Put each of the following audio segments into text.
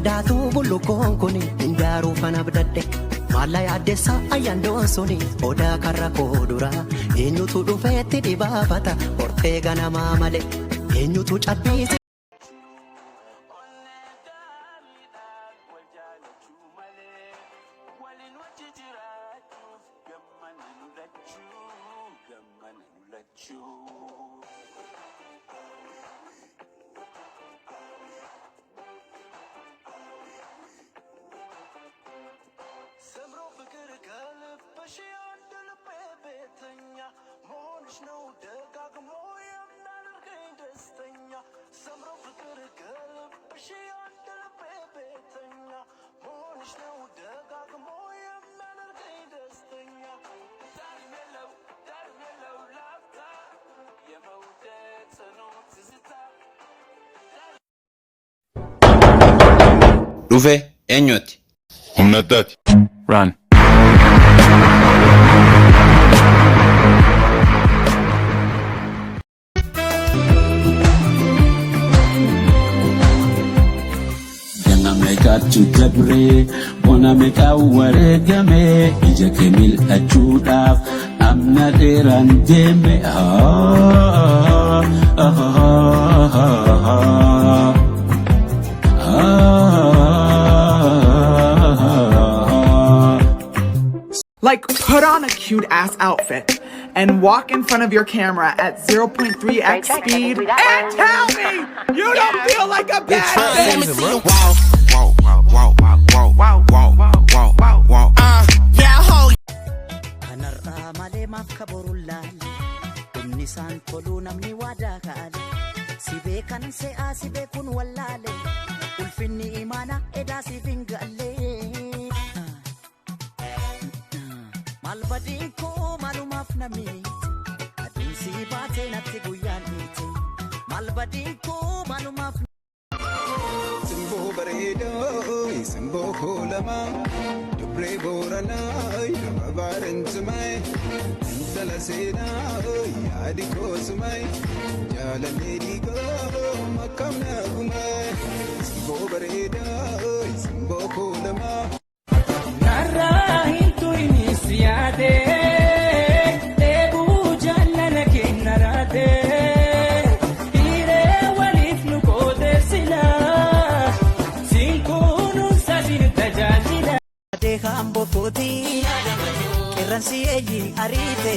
Furdaatu bullukoon kun hin daaruufan abdadhe. Maalla yaaddessa ayyaandoon suni odaa karra koo dura. Eenyutu dhufeetti dhibaafata hortee ganamaa malee. Eenyutu cabbiisi. Onnee gaariidhaan wal jaalachuu malee waliin wajji jiraachuuf gammana nu lachuu gammana nu lachuu. ሰምሮ ፍቅር ከልብሽ አንድ ልቤ ቤተኛ መሆንሽ ነው ደጋግሞ የሚያደርገኝ ደስተኛ። ሰምሮ ፍቅር ከልብሽ አንድ ልቤ ቤተኛ መሆንሽ ነው ደጋግሞ የሚያደርገኝ ደስተኛ። ዳርም የለው ዳርም የለው ላፍታ የመውደድ ጽኑ ትዝታ። Dhufe eenyuti? Humna addaati. Run. Ganna meeqatu dabree bona meeqa wareegame ija kee mil'achuudhaaf amna dheeraan deeme. Ah, ah, ah, ah, ah. Like, put on a cute ass outfit and walk in front of your camera at 0.3x speed and tell me you don't feel like a bad bitch. Kanarraa malee maaf kaboruun laale? Dhumni isaan toluu namni waadaa kaale. Si beekan se'aa si beekuun wallaale. Ulfinni imaana edaa siif hin galle. Maal badiin koo maalumaaf namiiti? Aduun si baatee natti guyyaan dhiite. Maal badiin koo maalumaaf. Simboo bareedaa, simboo koolamaa, dubree booranaa, nama baarentumee, intala seenaa, yaadi koosumee, jaalallee dhiigaa, makam naagumee, simboo bareedaa, simboo koolamaa. Narraa hin turinis yaadee dheebuu jaalala kenna raatee hiree waliif nu qoodeessina siin kunuunsa siin tajaajila. Adeekaan bokooti qeerransi eeyyi ariite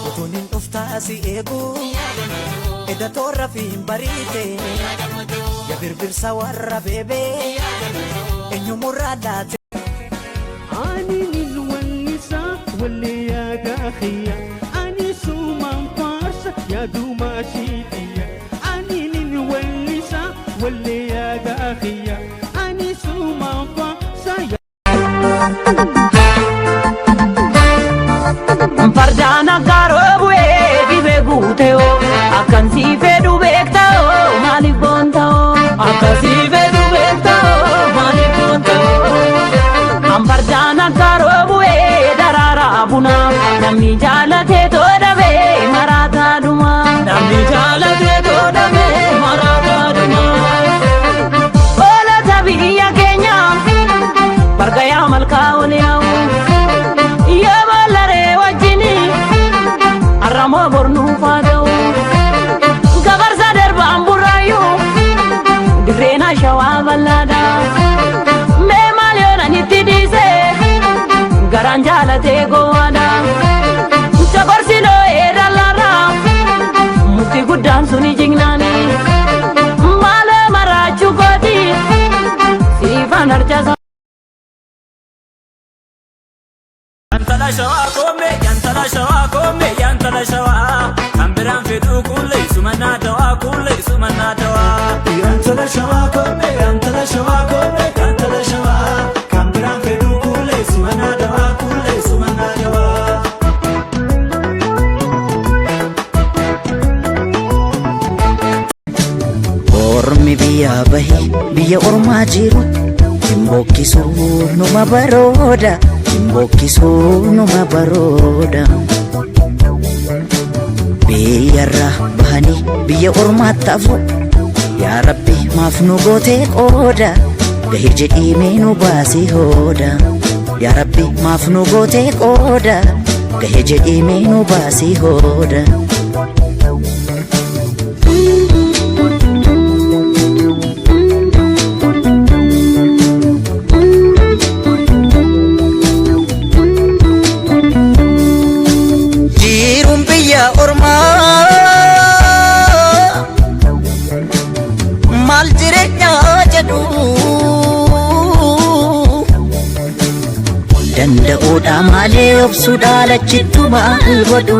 utuun hin dhuftaa si eegu edda toorra fi hin bariite ya birbirsa warra beebee eenyumurraa laate. Ani nin wallisaa wallee yaadaa xiyya ani suumaan faarsa yaadumaa shiitiyya ani nin wallisaa wallee yaadaa xiyya ani suumaan faarsa. Fardaan aggaaroo bu'ee dhibee guutee akkan sii fedhu beekta'oo maaliif boonta'oo akka sii fedhu beekta'oo maaliif boonta'oo. Fardaan aggaaroo bu'ee daraaraa bunaa namni jaalatee toodhabee maraataa dhumaa namni jaalatee toodhabee maraataa dhumaa. Oolota biyya keenya barga yaa malkaa ol yaa'u. Yoo ballaree wajjini har'amoo bornuu faada'u. Gabarsa darbaan burraayyuu dirreen shawaa bal'aadha. Mee maal yoonaan itti dhiise garaan jaalatee gowwaadha. Coqorsi loo'ee dallaarra mukti guddaan suni jignaani. Maaloo maraachuu kooti siifan harcasa. Yantala shawaa koome yantala shawaa koome yantala shawaa kan biraan fedhuu kuulee sumannaa dawaa kuulee sumannaa dawaa. Yantala shawaa koome yantala shawaa koome yantala shawaa kan biraan fedhuu kuulee sumannaa dawaa kuulee sumannaa dawaa. Ormi biyya bahe biyya ormaa jiru hin bokkisuu numa barooda hin bokkisuu numa barooda. Biyyarraa bahanii biyya ormaatti hafu yaa Rabbi maaf nu gootee qooda. Gahee jedhii mee nu baasii hooda. Yaa Rabbi, maaf nu gootee qooda? Gahee jedhii mee nu baasii hooda. Jiruun biyya ormaa maal jireenya jedhu, danda'uudha malee obsuudha lachittu maal godhu.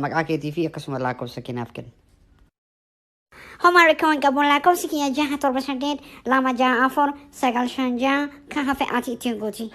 Maqaa keetii fi akkasuma lakkoofsa kee naaf kenni. Homaa rakkoon qabu, lakkoofsi kiyya 678 2 6 4 9 5 6, kan hafe ati ittiin guuti.